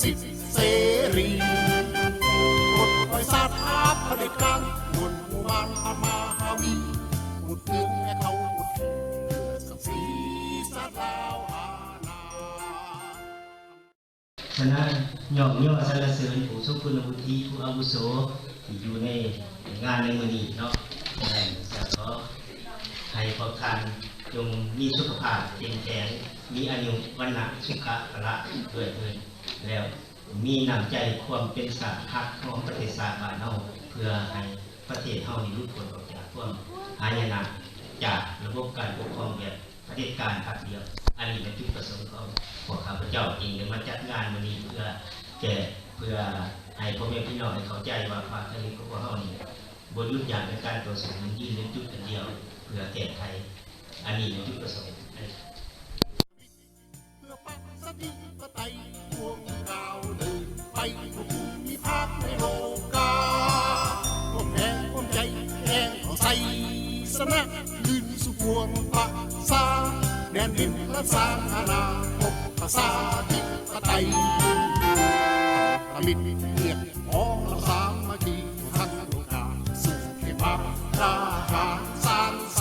ສິດເສລີ ປົດປ່ອຍຊາດຫາຜະເດັດການ ມ່ວນໝູ່ບ້ານອາດມະຫາວີ ໝົດເຮືອນແລະເຂົາໝົດເຮືອນ ສັກສີຊາດລາວອານາ. ສະນັ້ນ ຍ້ອງຍໍສັນລະເສີນຜູ້ຊົງຄຸນວຸດທິ ຜູ້ອາວຸໂສທີ່ຢູ່ໃນງານໃນມື້ນີ້ເນາະ. ສະນັ້ນ ຂໍໃຫ້ພວກທ່ານຈົ່ງມີສຸຂະພາບເຂັ້ມແຂງ, ມີອາຍຸ ວັນນະ ສຸຂະ ພະລະ ດ້ວຍເທີ້ນ ແລ້ວມີນ້ຳໃຈຄວາມເປັນຊາດ ຮັກຫອມປະເທດຊາດບ້ານເຮົາ ເພື່ອໃຫ້ປະເທດເຮົານີ້ຫຼຸດພົ້ນອອກຈາກຄວາມຫາຍະນະ ຈາກລະບົບການປົກຄອງແບບ ຜະເດັດການພັກດຽວ. ອັນນີ້ແມ່ນຈຸດປະສົງຂອງພວກຂ້າພະເຈົ້າຈຶ່ງໄດ້ມາຈັດງານມື້ນີ້ ເພື່ອແກ້ ເພື່ອໃຫ້ພໍ່ແມ່ພີ່ນ້ອງໄດ້ເຂົ້າໃຈວ່າ ພາກທາງນີ້ຂອງພວກເຮົານີ້ບໍ່ຢຸດຢັ້ງໃນການຕໍ່ສູ້, ຍັງຢືນໃນຈຸດອັນດຽວ ເພື່ອແກ້ໄຂ. ອັນນີ້ແມ່ນຈຸດປະສົງ. ເພື່ອປະຊາທິປະໄຕ ພວກກ້າວເດີນໄປ ພວກພູມມີພາກໃນໂລກາ ຮ່ວມແຮງຮ່ວມໃຈ ແຫ່ງເອົາໄຊຊະນະ ຄືນສູ່ພວກປະຊາ ແດນດິນລະສ້າງອະນາຄົດປະຊາທິປະໄຕ ທຳມະມິດຮຽກຮ້ອງເຮົາສາມັກຄີ ທັງໂລກາ ສູ້ເຂດບາບ ກາຫານສ້າງໄຊ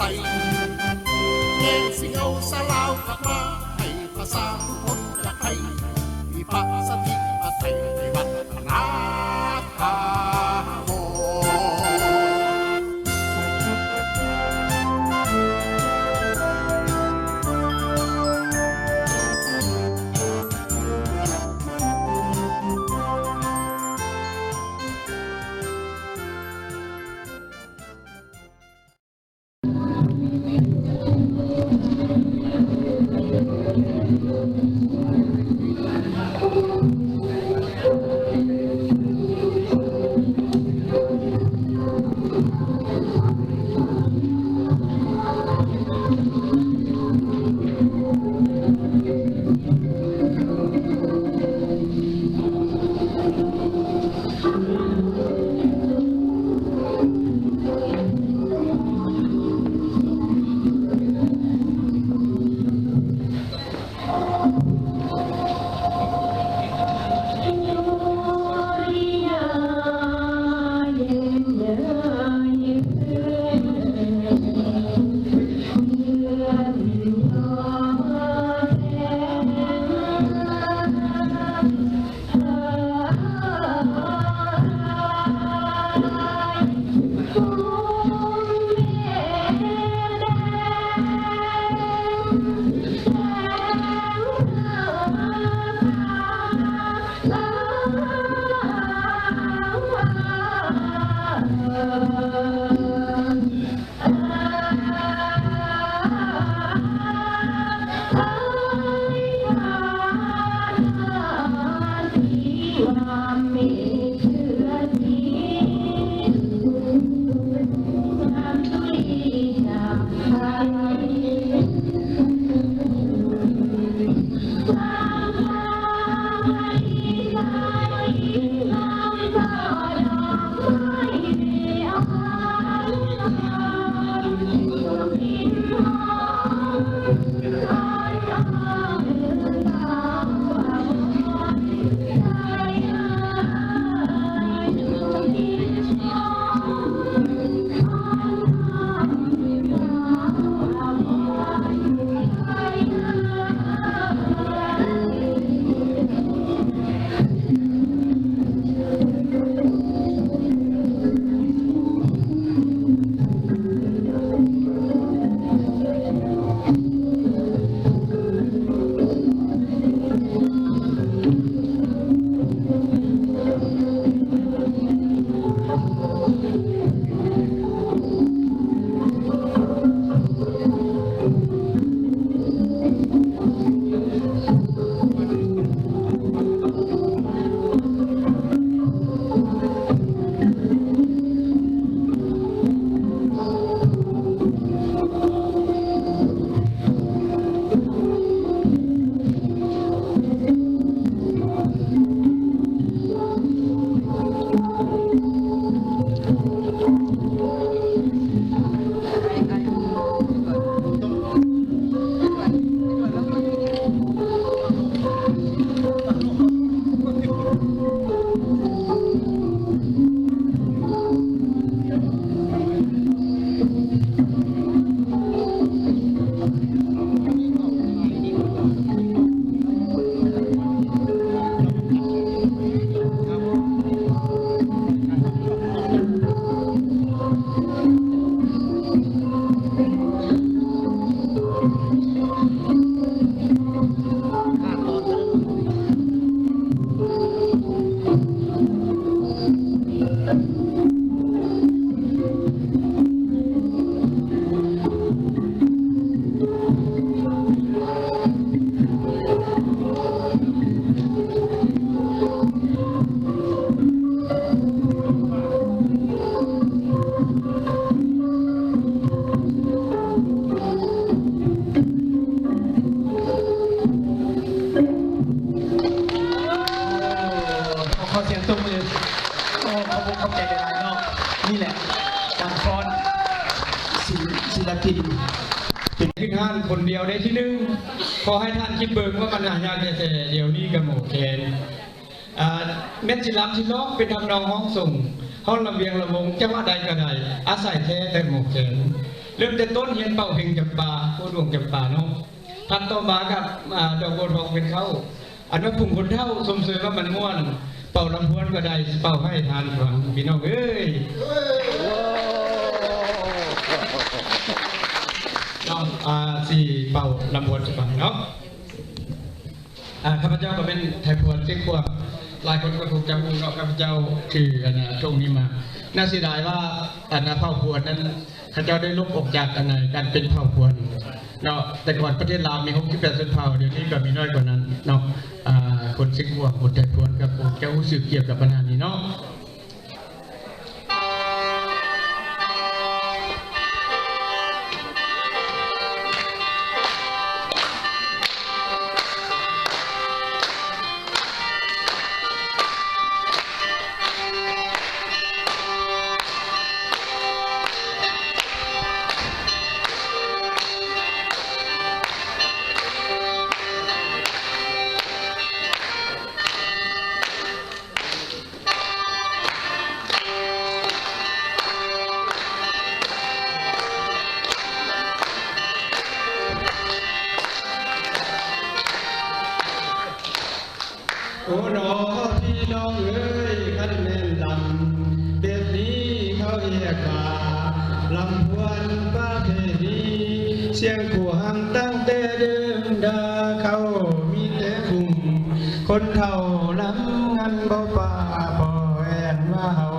ແຍ່ງຊິງເອົາຊາດລາວກັບມາ ໃຫ້ປະຊາທຸກຄົນຈາກໄພ ມີປະຊາທິປະໄຕໃນວັດທະນາຖາວອນ. ຄົນດຽວໃນທີໜຶ່ງ ຂໍໃຫ້ທ່ານຄິດເບິ່ງວ່າມັນຫາຍາກແທ້ໆ ດຽວນີ້ກໍໝໍ້ແຄນ ອາ ແມ່ນຊິລຳຊິຮ້ອງເປັນທຳນອງຮ້ອງຊົງ ຮ້ອງລຳວຽງລະວົງ ຈັງຫວະໃດກໍໄດ້ ອາໄສແທ້ແຕ່ໝໍ້ແຄນ ເລີ່ມແຕ່ຕົ້ນຮຽນເປົ່າເພັງຈຳປາ ໂອ້ ດວງຈຳປາເນາະ ຖັດຕໍ່ມາກໍ ອາ ດອກບົວທອງເປັນເຄົ້າ ອັນວ່າຝູງຄົນເຖົ້າຊົມເຊີຍວ່າມັນມ່ວນ ເປົ່າລຳພວນກໍໄດ້ ຊິເປົ່າໃຫ້ທ່ານຟັງ ພີ່ນ້ອງເອີຍ ເນາະ ອາ ຊິເປົ່າລຳພວນໃຫ້ຟັງເນາະ. ອາ ຂ້າພະເຈົ້າກໍແມ່ນໄທພວນເຊກຂວາງ ຫຼາຍຄົນກໍຄົງຈະຮູ້ເນາະ ຂ້າພະເຈົ້າຊື່ ອັນ ທົ່ງນິມາ ໜ້າເສຍດາຍວ່າ ອັນ ເຜົ່າພວນນັ້ນ ເຂົາເຈົ້າໄດ້ລົບອອກຈາກ ອັນ ການເປັນເຜົ່າພວນເນາະ ແຕ່ກ່ອນປະເທດລາວມີຫົກສິບແປດຊົນເຜົ່າ ດຽວນີ້ກໍມີນ້ອຍກວ່ານັ້ນເນາະ ອາ ຄົນເຊກຂວາງ ຄົນໄທພວນ ກໍຄົງຈະຮູ້ສຶກກ່ຽວກັບບັນຫານີ້ເນາະ. ໂອ້ ໜໍ ພີ່ນ້ອງເອີຍ ຄັນແມ່ນລຳແບບນີ້ ເຂົາຮຽກວ່າລຳພວນປະເພນີ ຊຽງຂວາງຕັ້ງແຕ່ເດີມດາ ເຂົາມີແຕ່ກຸ່ມຄົນເຖົ້າລຳ ງານບໍ່ປະບໍ່ແອນວ່າເຮົາ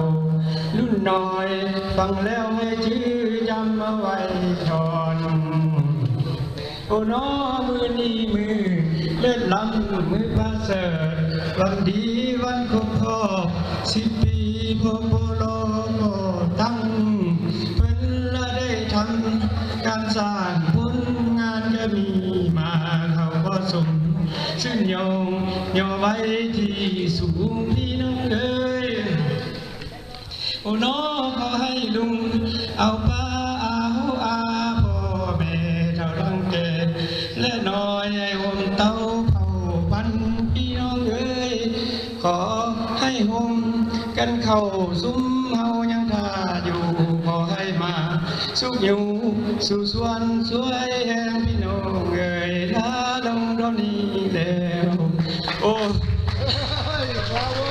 ລຸ້ນນ້ອຍ ຟັງແລ້ວໃຫ້ຈື່ຈຳເອົາໄວ້ກ່ອນ. ໂອ້ ເນາະ ມື້ນີ້ມື້ເລີດລ້ຳ ມື້ປະເສີດ ວັນດີວັນຄົບຮອບສິບປີ ພບລ ກໍຕັ້ງ ເພິ່ນລະໄດ້ທຳການສ້າງ ຜົນງານກະມີມາ ເຮົາກໍຊົມຊື່ນຍໍ ຍໍໄວ້ທີ່ສູງ ພີ່ນ້ອງເອີຍ. ໂອ້ ເນາະ ຂໍໃຫ້ລຸງເອົາປ້າອາວອາ ພໍ່ແມ່ເຖົ້າທັງແກ່ ແລະ ນ້ອຍໃຫ້ໂຮມເຕົ້າເຜົ່າພັນ ພີ່ນ້ອງເອີຍ ຂໍໃຫ້ໂຮມກັນເຂົ້າ ຊຸມເຮົາຍັງຖ້າຢູ່ ຂໍໃຫ້ມາຊຸກຍູ້ສູ່ຊວນຊ່ວຍແຮງ ພີ່ນ້ອງເອີຍ ລາລົງດອນນີ້ແລ້ວ ໂອ້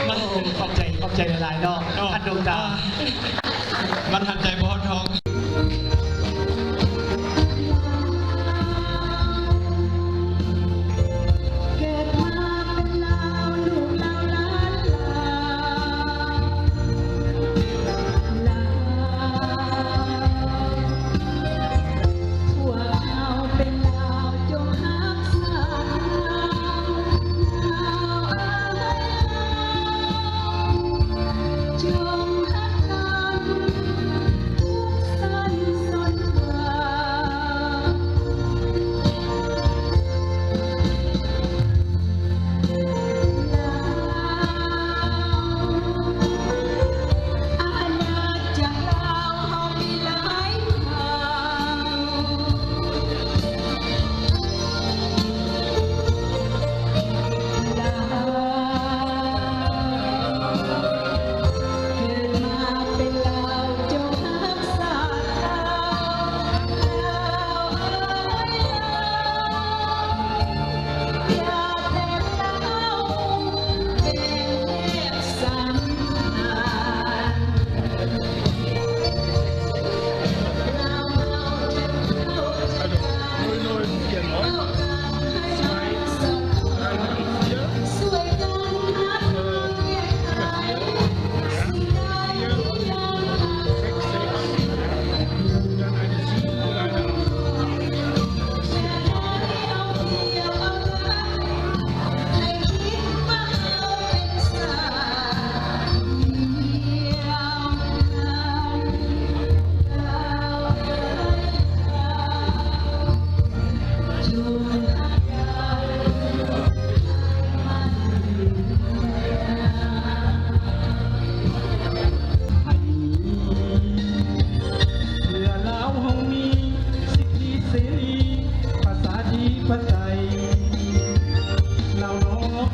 ມັນ ຂອບໃຈ ຂອບໃຈຫຼາຍໆເນາະ ເນາະ ທ່ານດວງຕາ ມັນຫັນໃຈບໍ່ຮອດທ້ອງ. ເກີດມາເປັນລາວ ລູກລາວຫຼານຫຼາ ລາວ ພວກເຮົາເປັນລາວ ຈົ່ງຮັກຊາດ ລາວ ລາວອ້າຍເຮົາ ຈົ່ງຮັກກັນ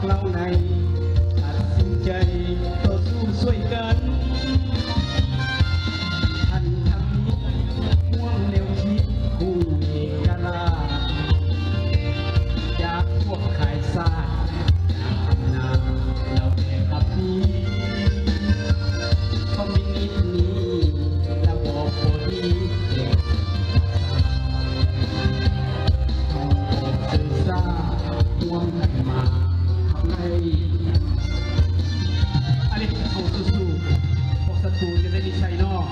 ເຫຼົ່າໃນ ຕັດສິນໃຈຕໍ່ສູ້ຊ່ວຍກັນ ພັນທະມິດຮ່ວມແນວຄິດກູ້ເອກະລາດ ຈາກພວກຂາຍຊາດ ຈາກອຳນາດເຫຼົ່າແກ່ພັກດີ ຄອມມິວນິດນີ້ລະບອບບໍ່ດີແກ່ ເຮົາອອກເຊີຊາຮ່ວມກັນມາຂັບໄລ່ ອາເລັກ ເຮົາສູ້ໆ ພວກສັດຕູຈະໄດ້ມີໄຊເນາະ.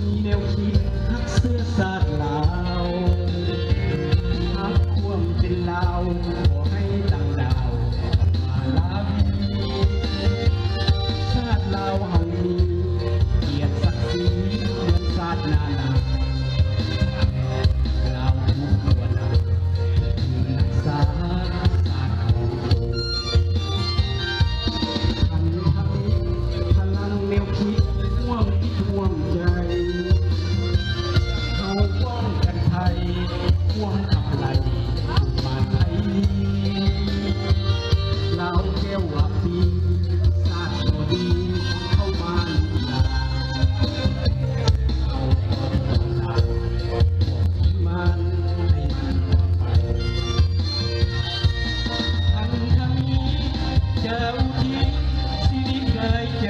ມີແນວຄິດຮັກເຊື້ອຊາດລາວ ຮັກຄວາມເປັນລາວ ຂໍໃຫ້ຕັ້ງດາວ ມາລາວີ ຊາດລາວເຮົາມີກຽດສັກສີເໝືອນຊາດນານາ ລາວທຸກຕົວໜາ ທີ່ຮັກສາຊາດຂອງໂຕ ພັນທະມິດພະລັງແນວຄິດຮ່ວມຈິດຮ່ວມໃຈ ເຮົາປ້ອງກັນໄທ ຮ່ວມຂັບໄລ່ ບາດໄພ ລາວແກ້ວວາປີ ຊາດບໍ່ດີ ເຂົ້າມາລຸກລານ ເຮົາຕ້ອງຕໍ່ຕ້ານ ພວກຜີມານ ໃຫ້ມັນໄປ ພັນທະມິດຈະອຸທິດຊີວິດກາຍໃຈ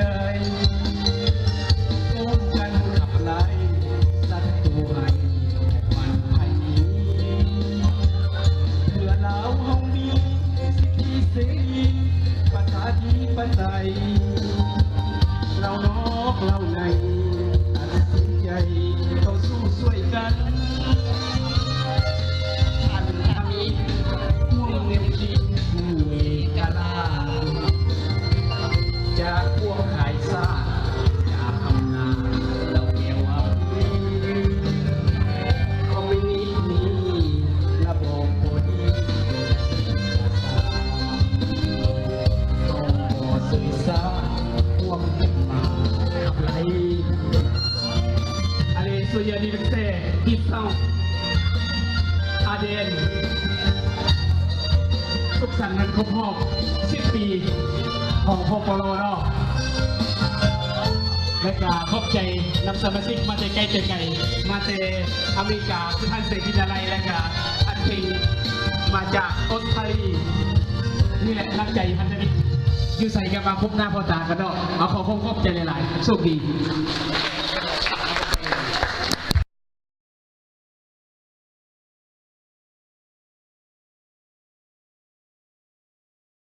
ຮ່ວມກັນຂັບໄລ່ສັດຕູໃຫ້ ແບບວັນໄພນີ້ ເພື່ອລາວເຮົາມີສິດທິເສລີ ປະຊາທິປະໄຕ ລາວນອກລາວໃນ ຕັດສິນໃຈຕໍ່ສູ້ຊ່ວຍກັນ ພັນທະມິດຮ່ວມແນວຄິດ ຜູ້ເອກະລາດ ຈາກພວກຂາຍຊາດ ຈາກອຳນາດເຫຼົ່າແກ່ວາປີ ຄອມມິວນິດນີ້ລະບອບບໍ່ດີ ຕ້ອງບໍ່ເສຍຊາ ຮ່ວມກັນມາຂັບໄລ່ Allez, soyez anniversaire, dix ans, ອາເດນ ສຸກສັນວັນຄົບຮອບສິບປີຂອງ ພປລ ເນາະ ແລະກະຂອບໃຈນຳສະມາຊິກມາແຕ່ໄກແຕ່ໄກ ມາແຕ່ອາເມລິກາ ຄືທ່ານເສກກິນນາໄລ ແລະກະທ່ານເພັງ ມາຈາກອົດສະຕາລີ ນີ້ແຫຼະນ້ຳໃຈພັນທະມິດ ຢູ່ໃສກະມາພົບໜ້າພໍ້ຕາກັນເນາະ ເອົາ ຂໍຂອບໃຈຫຼາຍໆ ໂຊກດີ.